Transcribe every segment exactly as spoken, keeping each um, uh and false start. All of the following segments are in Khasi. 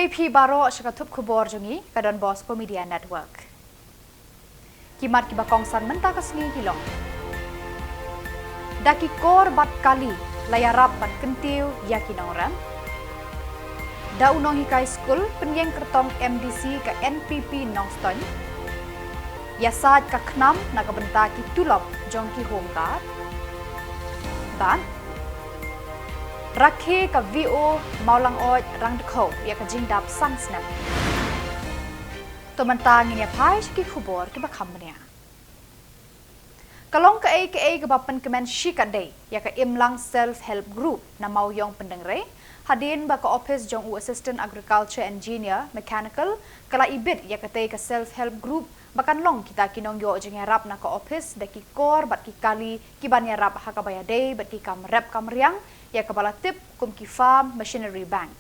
Phi baroh sha ka thup khubor jong ngi ka Don Bosco Media Network. Ki mat kiba kongsan mynta ka sngi ki long: Da ki kor bad kali la ïarap ban kyntiew ïa ki nongrep. Da u nonghikai skul pynïeng kyrtong M D C ka N P P Nongstoiñ. Ïasaid ka khnam na ka bynta ki tulop jong ki home guard. Bad rakhe ka V O Mawlangoj Rangdkhot ïa ka jingdap san snem. To mynta ngin ïa phai sha ki khubor kiba kham bniah. Ka long kaei kaei kaba pynkmen shikatdei ïa ka Imlang Self Help Group na Mawïong Pyndengrei, hadien ba ka ophis jong u Assistant Agriculture Engineer Mechanical ka la ibit ïa katei ka Self Help Group ba kan long kita ki nongïoh jingïarap na ka ophis da ki kor bad ki kali ki ban ïarap ha kaba ïadei bad ki kam rep kam riang, ïa kaba la tip kum ki Farm Machinery Bank.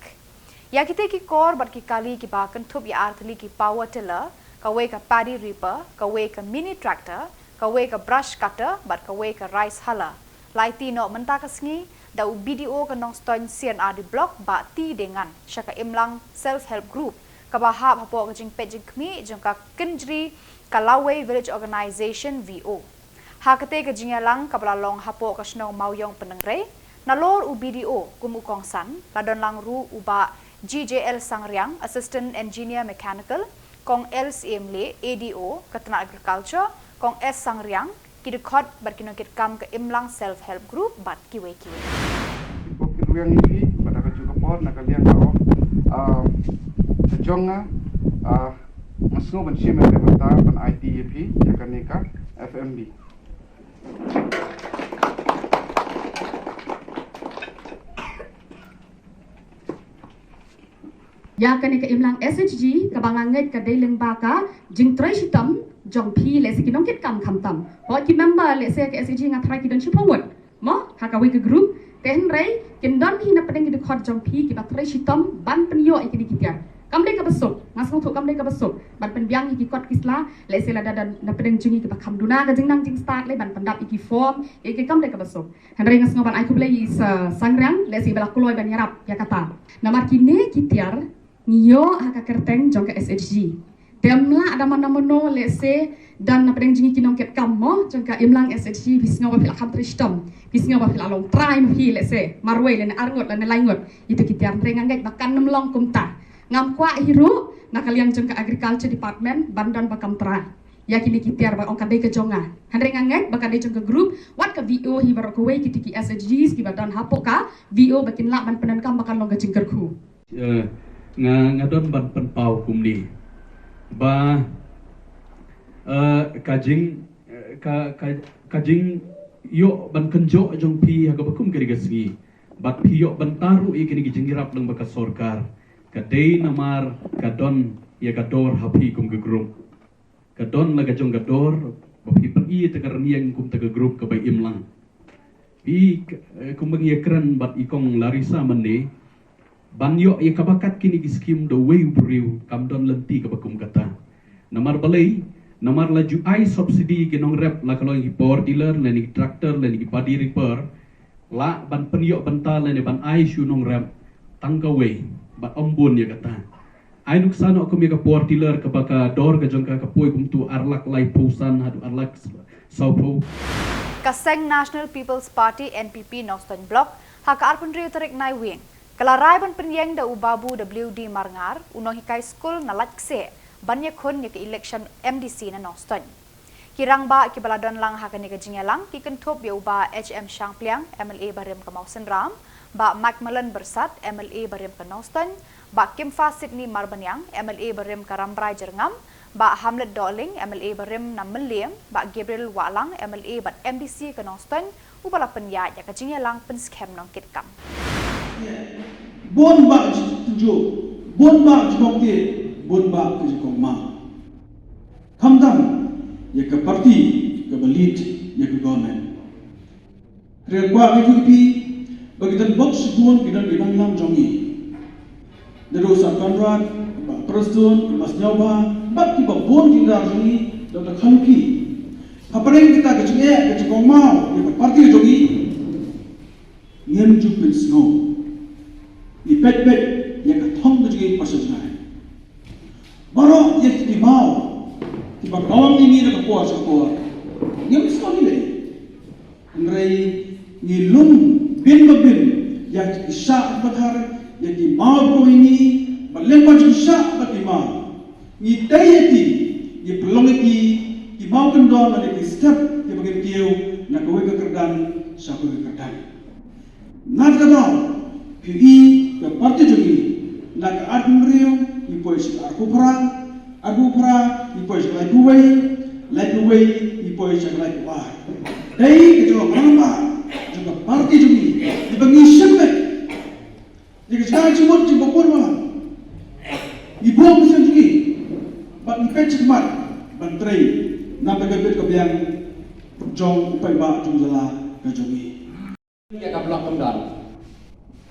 Ïa kitei ki kor bad ki kali kiba kynthup ïa artylli ki power tiller, kawei ka paddy reaper, kawei ka mini tractor, kawei ka brush cutter bad kawei ka rice huller. La aiti noh mynta ka sngi da u B D O ka Nongstoiñ C and R D Block, Bah T Dengan, sha ka Imlang Self Help Group kaba hap hapoh ka jingpeit jingkhmih jong ka Kynjri ka Lawei Village Organisation, V O. Ha katei ka jingïalang kaba la long hapoh ka shnong Mawïong Pyndengrei, nalor u B D O kum u kongsan, la don lang ruh u Bah G J L Sangriang, Assistant Engineer Mechanical, Kong L Syiemlieh, A D O ka tnat Agriculture, Kong S Sangriang, ki dkhot bad ki nongkitkam ka Imlang Self Help Group bad kiwei kiwei. Ko ki ruang ïa phi, bad ha kajuh ka por na ka liang ka, ah, ka jong nga, ah, nga sngew ban shim ïa ka bynta ban aiti ïa phi ïa kane ka F M B. Ïa kane ka Imlang S H G kaba nga ngeit ka dei lyngba ka jingtrei shitom jong phi lehse ki nongkitkam khamtam. Hooid ki member lehse ka S H G nga tharai ki don shiphew ngut. Mo, ha kawei ka group, te hynrei kin don hi na pdeng ki dkhot jong phi kiba trei shitom ban pynïoh ïa kine ki tiar. Kam dei kaba suk, nga sngewthuh kam dei kaba suk ban pynbiang ïa ki kot ki sla, lehse lada don na pdeng jong ngi kiba kham duna ka jingnang jingstad lei ban pyndap ïa ki form, ïa ki kam dei kaba suk. Hynrei nga sngew ban ai khublei ïa i Sangriang, lehse iba la kloi ban ïarap ïa kata. Namar kine ki tiar ngi ïoh ha ka kyrteng jong ka S H G. Te ym lah da mano mano lehse don na pdeng jong ngi ki nongkitkam mo jong ka Imlang S H G, phi sngew ba phi la kham trei shitom, phi sngew ba phi la long trai ma phi lehse marwei lane arngut lane laingut ïa kito ki tiar, hynrei nga ngeit ba kan ym long kumta. Ngam kwah hi ruh na ka liang jong ka Agriculture Department ban don ba kam trai ïa kine ki tiar ba ong ka dei ka jong nga. Hynrei nga ngeit ba ka dei jong ka group, wat ka V O hi baroh kawei, kito ki S H Gs kiba don hapoh ka V O ba kin lah ban pyndonkam ba kan long ka jingkyrkhu. Eh, nga, nga don ban pynpaw kumne ba, eh, ka jing, eh, ka, ka, ka jingïoh ban kynjoh jong phi ha kaba kum kane ka sngi, bad phi ïoh bynta ruh ïa kine ki jingïarap lyngba ka sorkar, ka dei namar ka don ïa ka dor ha phi kum ka group. Ka don la ka jong ka dor ba phi pyni ïa ka rynïeng kum ka group kaba imlang. Phi, eh, kumba ngi ïakren bad i Kong Larissa mynne, ban ïoh ïa kaba kat kine ki skim da uwei u briew kam don lynti kaba kum kata. Namar balei? Namar la ju ai subsidy ki nongrep, la ka long ki power tiller, lane ki tractor, lane ki paddy reaper, lah ban pynïoh bynta lane ban ai sha u nongrep tang kawei, bad ym bun ïa kata. Ai nuksa noh kum ïa ka power tiller kaba ka dor ka jong ka ka poi kumto ar lak laiphew san haduh ar lak sawphew. Ka seng National People's Party, N P P, Nongstoiñ Block, ha ka arphew hynriew tarik Naiwieng, ka la rai ban pynïeng da u Babu W D Marngar, u nonghikai skul na Laitksyeh, ban ïakhun ïa ka election M D C na Nongstoiñ. Ki rangbah kiba la don lang ha kane ka jingïalang ki kynthup ïa u Bah H M Shangpliang, M L A barim ka Mawsynram, Bah Macmillan Byrsat, M L A barim ka Nongstoiñ, Bah Kimfa Sydney Marbaniang, M L A barim ka Rambrai Jyrngam, Bah Hamlet Dohling, M L A barim na Mylliem, Bah Gabriel Wahlang, M L A bad M D C ka Nongstoiñ, uba la pynïaid ïa ka jingïalang pynskhem nongkitkam. Bun bah ki jingtynjuh, bun bah ki jingkongtih, bun bah ki jingkongmam. Khamtam ïa ka party kaba lead ïa ka government. Hynrei kwah ban ïathuh ïa phi ba ki don bok shibun ki don ki nongïalam jong ngi. Naduh Sir Conrad, Bah Prestone, Bah Sniawbha, bad kiba bun ki dar jong ngi, Doctor Kharlukhi. Hapdeng kita ki jingeh, ki jingkongmam ïa ka party jong ngi, ngim ju pynsngew. Ngi peit peit ïa ka thong ka jong Baroh ïa ki maw kiba kawang ïa ngi na ka por sha ka por, ngim sngewthuh lei. Hynrei ngi lum bin ba bin ïa ki shah ba thar, ïa ki maw ba kawang ïa ngi, ba lem ba ki shah ba ki maw. Ngi tei ïa ki, ngi pynlong ïa ki ki maw kyndon, ïa ki step kiba kin kiew na kawei ka kyrdan sha kawei ka kyrdan. Ngat ka daw, phi i ka parti jong ngi, na ka arphew hynriew ngi poi sha ka arphew phra, arphew phra ngi poi sha ka laiphew wei, laiphew wei ngi poi sha ka laiphew ar. Dei ka jong ka namba jong ka parti jong ngi, iba ngi shim beit ïa ka jingmut jong ka por ba ngi buh ka jingmut jong ngi bad ngi peit shakhmat ban trei na ka bynta ka biang jong u paidbah jong ka jylla ka jong ngi. Ïa ka block kam don.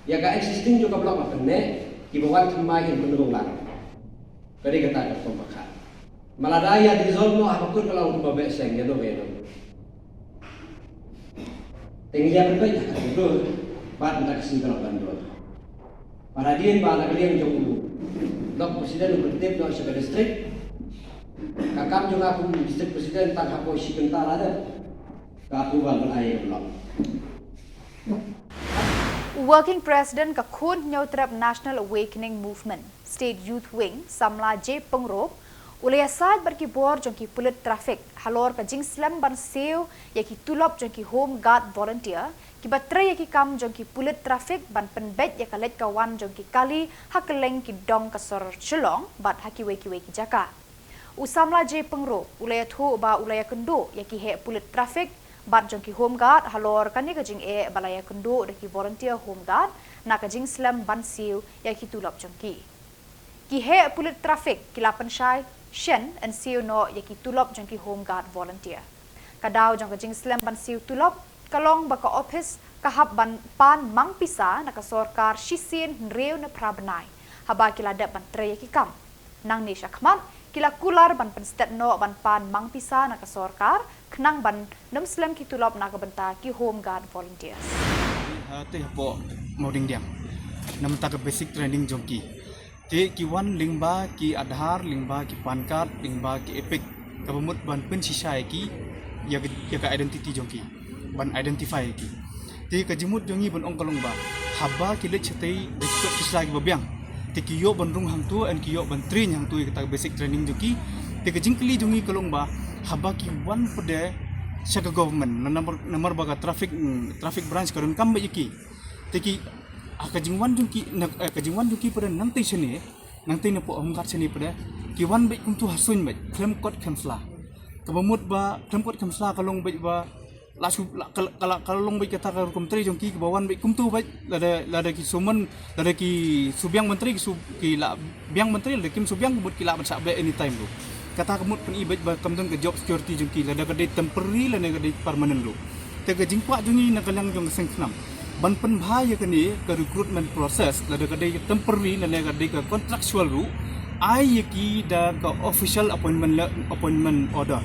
Ïa ka existing jong ka block la pyneh, kiba wan thymmai kin pynrung lang. Ka dei kata ka rukom ba khat. Ma lada ïa dissolve noh ha ka kut ka long kumba beh seng ïa no ïa no. Te ngi ïa pynbeit ha ka kut bad nda ka sngi ka long ban don. Para dien ba na ka liang jong u block president u pyntip noh sha ka district. Ka kam jong nga kum district president tang hapoh shi kynta la dep ka approval ban ai ïa ka block. U Working President ka Khun Hynñiewtrep National Awakening Movement, State Youth Wing, Samla J Pyngrope, u la ïasaid bad ki bor jong ki pulit traffic halor ka jingslem ban siew ïa ki tulop jong ki Home Guard volunteer kiba trei ïa ki kam jong ki pulit traffic ban pynbeit ïa ka leit ka wan jong ki kali ha kylleng ki dong ka sor Shillong bad ha kiwei kiwei ki jaka. U Samla J Pyngrope u la ïathuh ba u la ïakynduh ïa ki heh pulit traffic bad jong ki Home Guard halor kane ka jingeh ba la ïakynduh da ki volunteer Home Guard na ka jingslem ban siew ïa ki tulop jong ki. Ki heh pulit traffic ki la pynshai shen yn siew noh ïa ki tulop jong ki Home Guard volunteer. Ka daw jong ka jingslem ban siew tulop ka long ba ka ophis ka hap ban pan mang pisa na ka sorkar shisien hynriew ne phra bnai haba ki la dep ban trei ïa ki kam. Nangne shakhmat ki la kular ban pynstet noh ban pan mang pisa na ka sorkar khnang ban nym slem ki tulop na ka bynta ki Home Guard volunteers. Ha te hapoh Mawdingdiang na bynta ka basic training jong ki. Te ki wan lyngba ki Aadhaar, lyngba ki PAN card, lyngba ki EPIC, kaba mut ban pynshisha ïa ki ïa ka, ïa ka identity jong ki, ban identify ïa ki. Te ka jingmut jong ngi ban ong ka long ba haba ki leit shatei da ki kot ki sla kiba biang, te ki ïoh ban rung hangto and ki ïoh ban train hangto ïa kata ka basic training jong ki. Te ka jingkylli jong ngi ka long ba haba ki wan pat de sha ka government, na namar, namar ba ka traffic, mm, traffic branch ka donkam beit ïa ki. Te ki, ah, ka jingwan jong ki, na, eh, ka jingwan jong ki pat de nangtei shane, nangtei napoh Home Guard shane pat de ki wan beit kumto ha suiñ beit, khlem kot khlem sla. Kaba mut ba khlem kot khlem sla ka long beit ba la shu, la, ka, ka, la, ka long beit kata ka rukom trei jong ki kaba wan beit kumto beit, lada, lada ki shu mon, lada ki shu biang ban trei ki shu, ki la biang ban trei, lada kim shu biang ka mut ki lah ban shah beh anytime ruh. Kata ka mut pyni beit ba kam don ka job security jong ki, lada ka dei temporary lane ka dei permanent ruh. Te ka jingkwah jong ngi na ka liang jong ka seng khnam ban pynbha ïa kane ka recruitment process, lada ka dei temporary lane ka dei ka contractual ruh, ai ïa ki da ka official appointment le-, appointment order.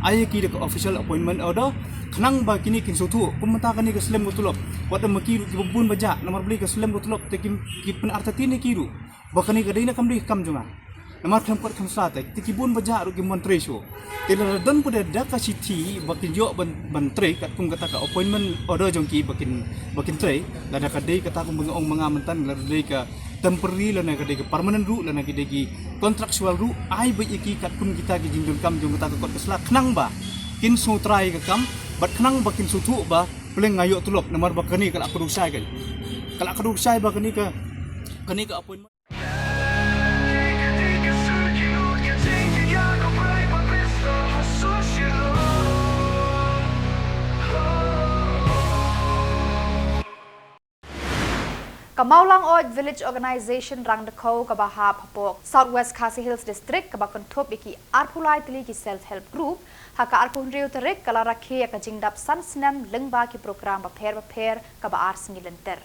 Ai ïa ki da ka official appointment order khnang ba kine kin sngewthuh, kum mynta kane ka slem ka tulop. Wat da ma ki ruh kiba bun ba jah, namar balei ka slem ka tulop, te ki, ki pynartatien ïa ki ruh ba kane ka dei ne kam dei ka kam jong nga. Namar khlem kot khlem sla te, te ki bun ba jah ruh kim wan trei shuh. Te lada don pat de da ka shithi ba kin ïoh ban, ban trei katkum kata ka appointment order jong ki ba kin, ba kin trei, lada ka dei kata kum ba nga ong ma nga mynta, lada dei ka temporary lane ka dei ka permanent ruh lane ka dei ki contractual ruh, ai beit ïa ki katkum kita ki jingdonkam jong kata ka kot ka sla khnang ba kin sngewthuh ïa ka kam, bad khnang ba kin sngewthuh ba pleng nga ïoh tulop, namar ba kane ka la kdew shai ka, ka la kdew shai ba kane ka, kane ka appointment. Ka Mawlang Oid Village Organization Rangdkhou kaba hap hapoh South West Khasi Hills District kaba kynthup ïa ki arphew lai tylli ki self help group, ha ka arphew hynriew tarik ka la rakhe ïa ka jingdap san snem lyngba ki program bapher bapher kaba ar sngi lynter.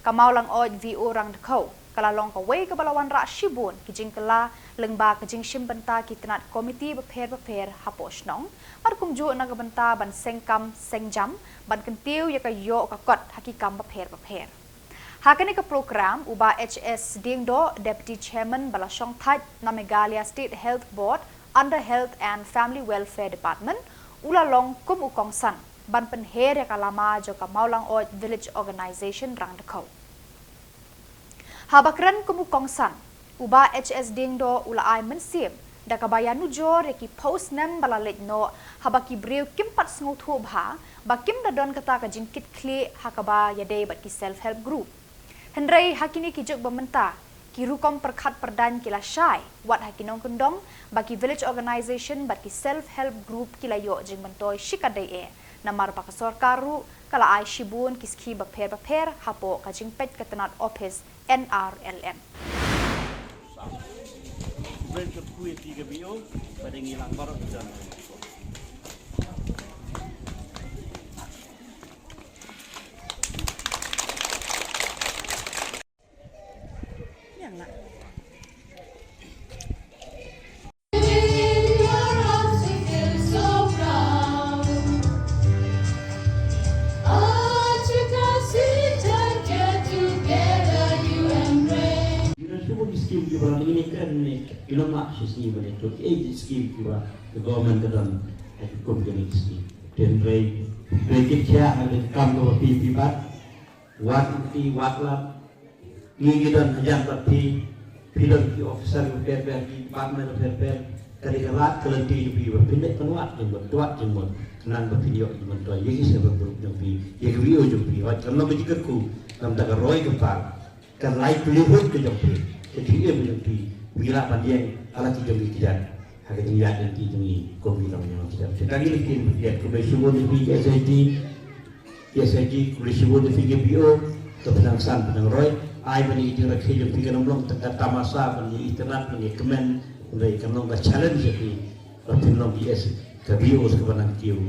Ka Mawlang Oid V O Rangdkhou ka la long kawei kaba la wanrah shibun ki jingkylla lyngba ka jingshim bynta ki tnat komiti bapher bapher hapoh shnong, bad kumjuh na ka bynta ban seng kam seng jam, ban kyntiew ïa ka ïoh ka kot ha ki kam bapher bapher. Ha kane ka program, u Bah H S Diengdoh, Deputy Chairman ba la shongthait na Meghalaya State Health Board under Health and Family Welfare Department, u la long kum u kongsan ban pynher ïa ka lama jong ka Mawlangoid Village Organisation Rangdkhot. Haba kren kum u kongsan, u Bah H S Diengdoh u la ai mynsiem da kaba ïanujor ïa ki phew snem ba la leit noh, haba ki briew kim pat sngewthuh bha ba kim da don kata ka jingkitkhlieh ha kaba ïadei bad ki self help group. Hynrei ha kine ki juk ba mynta, ki rukom pyrkhat pyrdaiñ ki la shai, wat ha ki nongkyndong ba ki village organisation bad ki self help group ki la ïoh jingmyntoi shikatdei eh, namar ba ka sorkar ruh ka la ai shibun ki skhim bapher bapher hapoh ka jingpeit ka tnat ophis N R L M. Ina shu ki skim ki ba la ni kan ni, ina ma shi skim ba ni to, eh, skim ki ba the government ka don, eh, kum ki ni skim. Ten rei, rei ki cha, ha de kam ko pi pi bat, wat ti wat la, ni ki don hajan bat pi, pi don ki officer ki per per, ki bat na per per, ka di ka lat ka lenti ki pi ba, pi ne kan wat jeng mut, wat jeng mut, nang ba pi yok jeng mut, to, ye ki se ba grup jeng pi, ye ki wi o jeng pi, wat kan lo ki jikar ku, nam ta ka roi ka par, ka livelihood ka jong phi, ka jingim ka jong phi, phi lah ban ïeng ha la ki jong ki kjat, ha ka jingïaid jong ki jong ngi, kum ki long jong ki kjat. Sa ka ngi leh kin ïaid, khublei shibun ïa phi ki S I G, ki S I G, khublei shibun ïa phi ki B O, to phi nang san phi nang roi, ai ban ïa ki jingrakhe jong phi kan ym long tang ka tamasa, ban ïa itynnad, ban ïa kmen, ban ïa kan long ka challenge ïa phi, ba phin long ki S, ka B O sa ka ban nang kiew,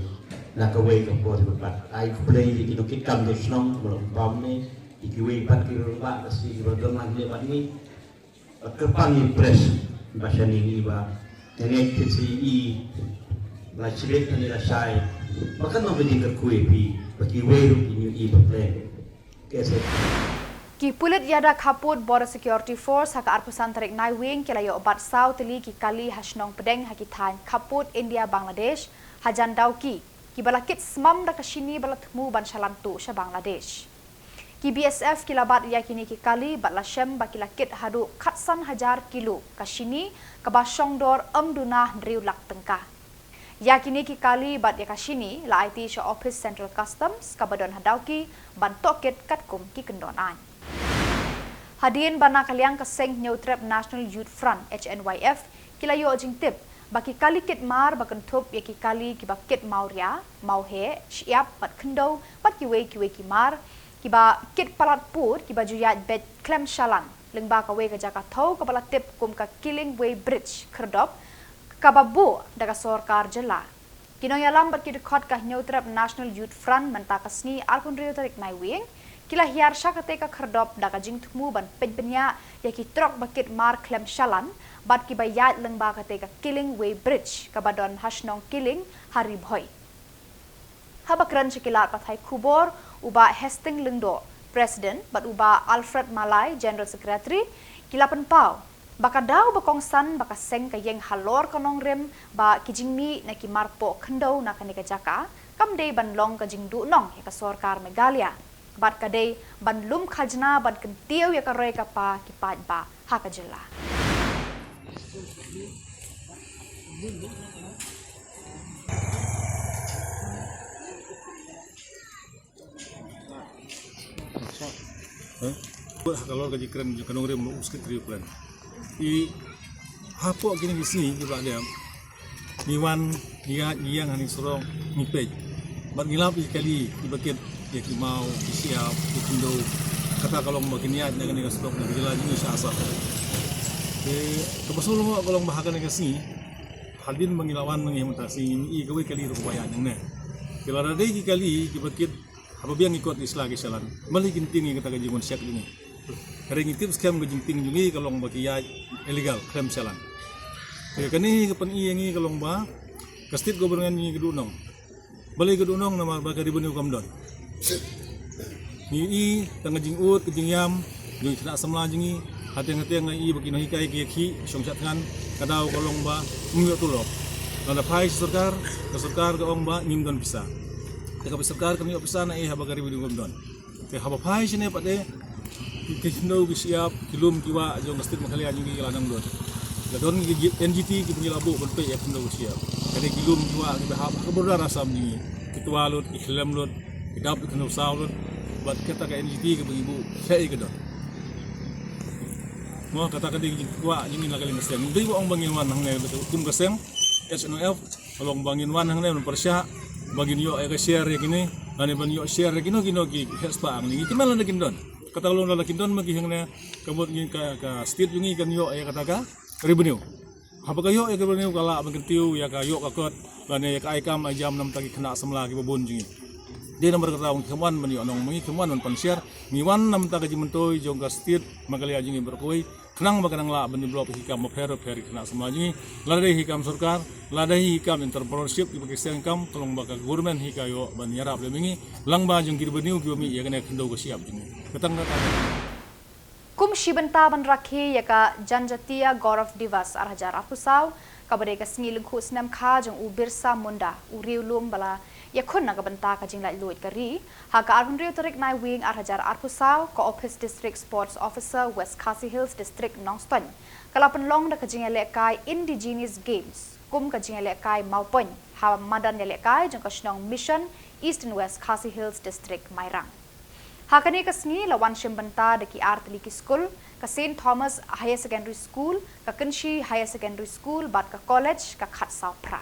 na kawei ka por ba pat. Ai khublei ïa ki nongkitkam jong shnong, ba long bam ne, ïa kiwei pat ki rangbah ka shnong kiba don lang ne bad ngi. Bad kyrpang ïa press ba shane ngi ba nga ngeit phin sa ïohi la shlek ne la shai. Ba kan long ka jingkyrkhu ïa phi ba kiwei ruh kin ïohi ba pleng. Ka S I G. Ki pulit ïada khappud Border Security Force ha ka arphew san tarik Naiwieng ki la ïoh bat saw tylli ki kali ha shnong pdeng ha ki thaiñ khappud India Bangladesh hajan Dawki, kiba la kit smam da ka shini ba la thmu ban shalan tuh sha Bangladesh. Ki B S F ki la bat ïa kine ki kali bad la shem ba ki la kit haduh khatsan hajar kilo ka shini kaba shongdor ym duna hynriew lak tyngka. Ïa kine ki kali bad ïa ka shini la aiti sha ophis Central Customs kaba don ha Dawki ban tohkit katkum ki kyndon aiñ. Hadien ba na ka liang ka seng Hynñiewtrep National Youth Front, H N Y F, ki la ïoh jingtip ba ki kali kit mar ba kynthup ïa ki kali kiba kit mawria, mawheh, shyiap bad khyndew bad kiwei kiwei ki mar, kiba kit palat pud, kiba ju ïaid beit khlem shalan lyngba kawei ka jaka thew kaba la tip kum ka Killingway Bridge, Khyrdop, kaba buh da ka sorkar jylla. Ki nongïalam bad ki dkhot ka Hynñiewtrep National Youth Front mynta ka sngi arphew hynriew tarik Naiwieng ki la hiar sha katei ka Khyrdop da ka jingthmu ban peit bniah ïa ki trok ba kit mar khlem shalan bad kiba ïaid lyngba katei ka Killingway Bridge kaba don ha shnong Killing ha Ri Bhoi. Haba kren sha ki lad pathai khubor, u Bah Hastings Lyngdoh, President, bad u Bah Alfred Malai, General Secretary, ki la pynpaw ba ka daw ba kongsan ba ka seng ka ïeng halor ka nongrim ba ki jingmih na ki marpoh khyndew na kane ka jaka kam dei ban long ka jingduhnong ïa ka sorkar Meghalaya, bad ka dei ban lum khajna ban kyntiew ïa ka roi ka par ki paidbah ha ka jylla. Huh? Ha ka lor ka jingkren jong ka nongrim u Secretary u kren. I hapoh kine ki sngi kiba la dep, ngi wan, ngi ïaid, ngi ïeng ha ine i surok, ngi peit. Bad ngi lap ïa ki kali kiba kit ïa ki maw, ki shyiap, ki khyndew. Kata ka long ba kin ïaid na kane ka surok na ka jylla jong ngi sha Assam. Te kaba sngewlyngngoh ka long ba ha kane ka sngi, hadien ba ngi la wan ngi mynta ka sngi, ngi ïohi kawei ka kali ruh kaba ïaid nangne. Ki lada dei ki kali kiba kit haba biang ki kot ki sla ki shalan, balei kin tieng ïa kata ka jingwan shek jong ngi? Hynrei ngi tip skhem ka jingtieng jong ngi ka long ba ki ïaid illegal, khlem shalan. Te kane ka pyni ïa ngi ka long ba ka state government ngi ka duhnong. Balei ka duhnong? Namar ba ka revenue kam don. Ngi i tang ka jingud ka jingïam jong ki khynnah samla jong ngi. Hateng hateng ngi i ba ki nonghikai ki ïa ki shong sha thngan, ka daw ka long ba ym ïoh tulop. Lada phai sha sorkar, ka sorkar ka ong ba ngim don pisa. Te ka sorkar kam ïoh pisa na i haba ka revenue kam don. Te haba phai shane pat de, ki khyndew ki shyiap, ki lum ki wah jong ka state Meghalaya jong ngi ki la nang lut. La don ki N G T kiba ngi la buh ban peit ïa khyndew ki shyiap. Ka dei ki lum ki wah kiba hap ha ka border Assam jong ngi. Ki twa lut, ki khlem lut, ki dap ki khyndew saw lut. Bad kata ka N G T kiba ngi buh, peit ïa ka don. Mo, kata ka dei ka jingkwah jong ngi na ka liang ka seng. Dei ba ong ba ngin wan hangne kum ka seng H N O F. Ka long ba ngin wan hangne ban pyrshah ba ngin ïoh ïa ka share ïa kine, lane ban ïoh share ïa kino kino ki heh spah hangne. Ngi kmen lada kin don. Kata ka long lada kin don ma ki hangne, ka mut ngi ka, ka state jong ngi kan ïoh ïa kata ka revenue. Haba ka ïoh ïa ka revenue ka lah ban kyntiew ïa ka ïoh ka kot, lane ïa ka ai kam ai jam namta ki khynnah samla kiba bun jong ngi. Dei namar kata ba ngim wan ban ïoh nong, ngim wan ban pynshare, ngi wan namta ka jingmyntoi jong ka state Meghalaya jong ngi baroh kawei. Khnang ba kan nang lah ban develop hi kam bapher bapher ki khynnah samla jong ngi. Lada hi kam sorkar, lada hi kam entrepreneurship kiba ki seng kam, ka long ba ka government hi ka ïoh ban ïarap lem ïa ngi. Lang ba jong ki revenue kiba mih ïa kane khyndew ka shyiap jong ngi. Ka tang kata. Kum shi bynta ban rakhe ïa ka Janjatiya Gaurav Diwas ar hajar arphew saw, kaba dei ka sngi lyngkhuh snem kha jong u Birsa Munda, u riewlum ba la ïakhun na ka bynta ka jinglaitluid ka ri, ha ka arphew hynriew tarik Naiwieng ar hajar arphew saw, ka Office District Sports Officer West Khasi Hills District Nongstoiñ ka la pynlong da ka jingïalehkai Indigenous Games kum ka jingïalehkai mawpoiñ ha madan ïalehkai jong ka shnong Mission, Eastern West Khasi Hills District, Mairang. Ha kane ka sngi la wan shim bynta da ki ar tylli ki skul, ka Saint Thomas Higher Secondary School, ka Kynshi Higher Secondary School bad ka College ka Khatsawphra.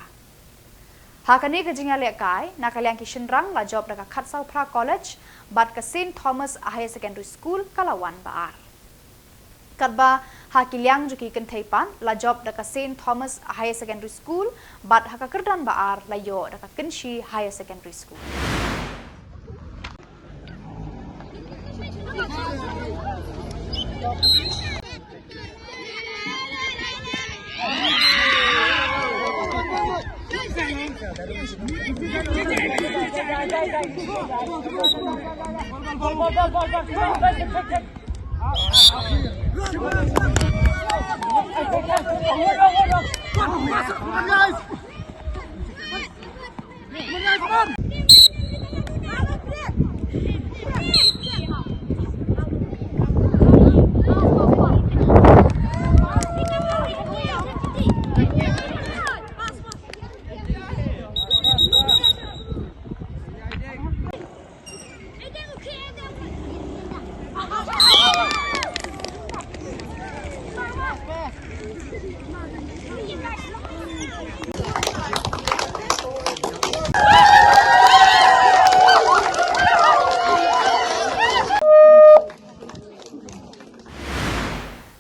Ha kane ka jingïalehkai, na ka liang ki shynrang la jop da ka Khatsawphra College bad ka Saint Thomas Higher Secondary School ka la wan ba ar. Katba ha ki liang jong ki kynthei pat la jop da ka Saint Thomas Higher Secondary School bad ha ka kyrdan ba ar la ïoh da ka Kynshi Higher Secondary School.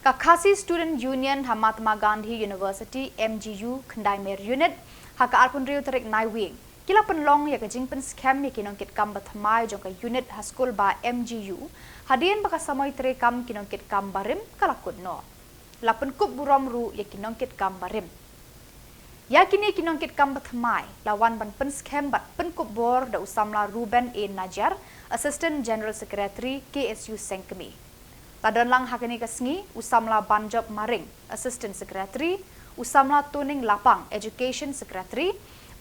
Ka Khasi Student Union ha Mahatma Gandhi University, M G U, Khyndaimere Unit, ha ka arphew hynriew tarik Naiwieng, ki la pynlong ïa ka jingpynskhem ïa ki nongkitkam ba thymmai jong ka unit ha skul ba M G U, hadien ba ka samoi treikam ki nongkitkam barim ka la kut noh. La pynkup burom ruh ïa ki nongkitkam barim. Ïa kine ki nongkitkam ba thymmai la wan ban pynskhem bad pynkup bor da u samla Reuben A Najiar, Assistant General Secretary K S U Sengkmie. La don lang ha kane ka sngi u samla Banjop Maring, Assistant Secretary, u samla Tuning Lapang, Education Secretary,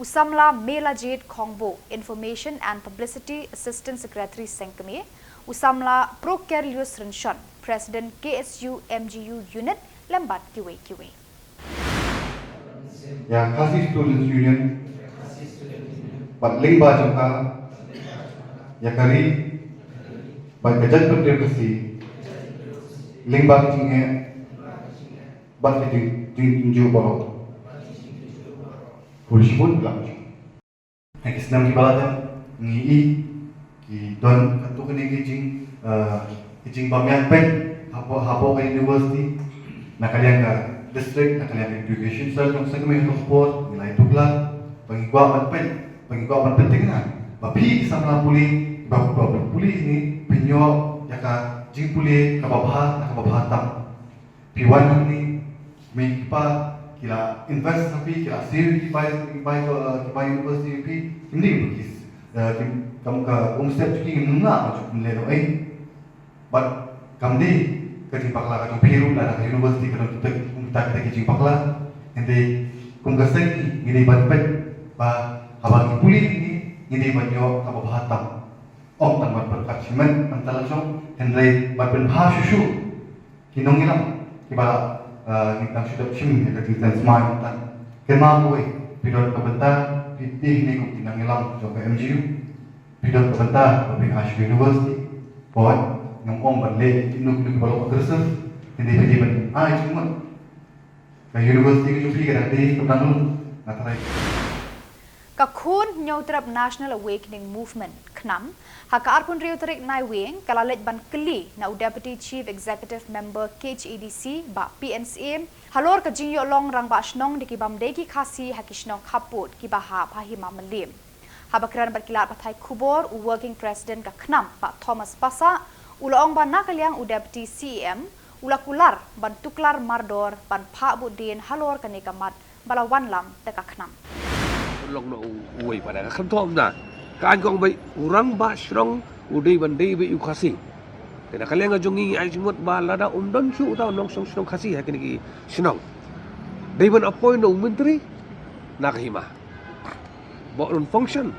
u samla Melajit Khongbo, Information and Publicity Assistant Secretary Sengkmie, u samla Procarius Rynshon, President K S U M G U Unit, lem bad kiwei kiwei. Ïa Khasi Students Union bad lyngba jong ka, ïa ka ri bad ka jaitbynriew Khasi, lyngba ka jingeh bad ka jing, jing, jingjuh baroh. Khublei shibun, khublei shibun. Ha ki snem kiba la dep ngi i ki don katto katne ki jing, eh, ki jingbym ïaid peit hapoh, hapoh ka university, na ka liang ka district, na ka liang ka education cell jong Sengkmie hato ka por, ngi la ïathuh lang ba ngi kwah ban peit, ba ngi kwah ban peit thikna ba phi ki samla pule, ba, ba pule hangne phin ïoh ïa ka jingpule kaba bha, kaba bha tam. Phi wan hangne, mei ki pa ki la invest ha phi, ki la siew ki bai, ki bai, eh, ki bai university phi, kim dei ba ki, eh, kim, Kam ka umstep jong ki ngim nang ba jong kum leh noh ei. Bad kam dei ka jingbakla ka jong phi ruh lada ka university ka don kumta kumta ki jingbakla. Hynrei kum ka seng ngi dei ban peit ba haba ngi pule ngi ngi dei ban ïoh kaba bha tam. Ym tang ban pyrkhat shimet mynta la jong hynrei ban pynbha shuh shuh. Ki nongïalam kiba ngi dang shu dep shim ïa ka jingtip sngewsih mynta. Kynmaw kawei, phi don ka bynta, phi dei ne kum ki nongïalam jong ka M G U. Phi don ka bynta ba phin ai sha ka university. Hooid, ngam ong ban leh ïa kino kino kiba long aggressive. Hynrei phi dei ban ai jingmut. Ka university ka jong phi ka dang dei ka dang lum. Nga tharai. Ka Khun Hynñiewtrep National Awakening Movement, KHNAM, ha ka arphew hynriew tarik Naiwieng ka la leit ban kylli na u Deputy Chief Executive Member K H A D C, Bah P N Syiem, halor ka jingïoh long rangbah shnong da ki bym dei ki Khasi ha ki shnong khappud kiba hap ha Hima Mylliem. Haba kren bad ki lad pathai khubor, u Working President ka KHNAM, Bah Thomas Passah, u la ong ba na ka liang u Deputy C E M u la kular ban tuklar mardor ban phah buddien halor kane ka mat ba la wanlam da ka KHNAM. Long na u, uwei pat ka kynthok na ka aiñ kong bai u rangbah shnong u dei ban dei bai u Khasi. Te na ka liang ka jong ngi ngi ai jingmut ba lada um don shuh uta u nongshong shnong Khasi ha kine ki shnong, dei ban appoint na u myntri na ka hima ba un function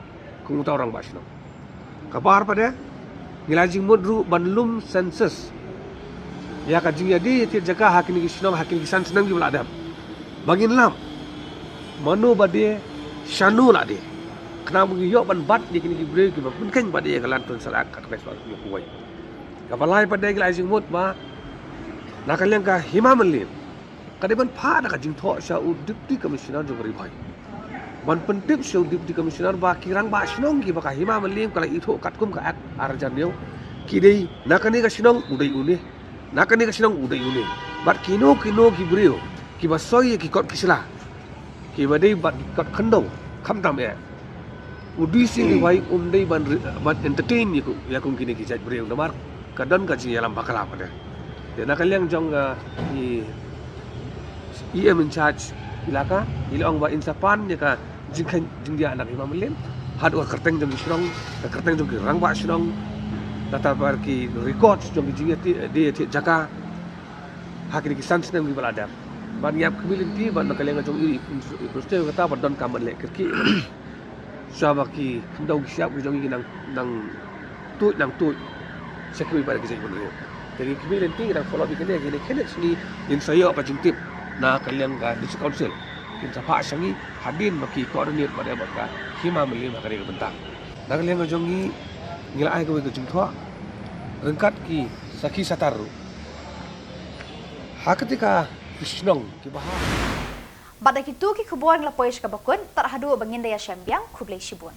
kum uta u rangbah shnong. Kaba ar pat de, ngi la ai jingmut ruh ban lum census ïa ka jingïadie ïa thied jaka ha kine ki shnong ha kine ki san snem kiba la dep, ba ngin lap mano ba die, shano la die. Khnang ba ngi ïoh ban bat ïa kine ki briew kiba pynkheiñ ba die ïa ka Land Tenure Act, ka kane shuwa ïa kuwei. Kaba lai pat de, ngi la ai jingmut ba na ka liang ka Hima Mylliem ka dei ban phah da ka jingthoh sha u Deputy Commissioner jong ka Ri Bhoi ban pyntip sha u Deputy Commissioner ba ki rangbah shnong kiba ka Hima Mylliem ka la ithuh katkum ka Act ar hajar hynñiew, ki dei na kane ka shnong u dei une, na kane ka shnong u dei une. Bad kino kino ki briew kiba soi ïa ki kot ki sla, kiba dei bad ki kot khyndew, khamtam eh u D C Ri Bhoi um dei ban ri-, ban entertain ïa ku, ïa kum kine ki jait briew namar ka don ka jingïalam bakla pat de. Te na ka liang jong, ah, i E M in charge ilaka, i la ong ba in sa pan ïa ka jingkheiñ jingdiah na ka Hima Mylliem haduh ka kyrteng jong ki shnong, ka kyrteng jong ki rangbah shnong, lada bar ki records jong ki jingïadie, die ïa thied jaka ha kine ki san snem kiba la dep. Ban ïap khmih lynti ban na ka liang jong i, i, i, kata ba don ka ban leh kyrkieh. Shuwa ba ki khyndew ki shyiap ki jong ngi ki nang, nang tuid, nang tuid sha kiwei pat ki jaitbynriew. Te ngi khmih lynti, ngi dang follow up ïa kane, kine, kine sngi ngin sa ïoh ka jingtip na ka liang ka District Council. Kin sa phah sha ngi hadien ba ki coordinate bad ïa bad ka Hima Mylliem ha kane ka bynta. Na ka liang ka jong ngi, ngi la ai kawei ka jingthoh ryngkat ki sakhi satar ruh ha kata ka shnong kiba ha. Bad da kito ki khubor ngi la poi sha kaba kut, tad haduh ba ngin da ïashem biang, khublei shibun.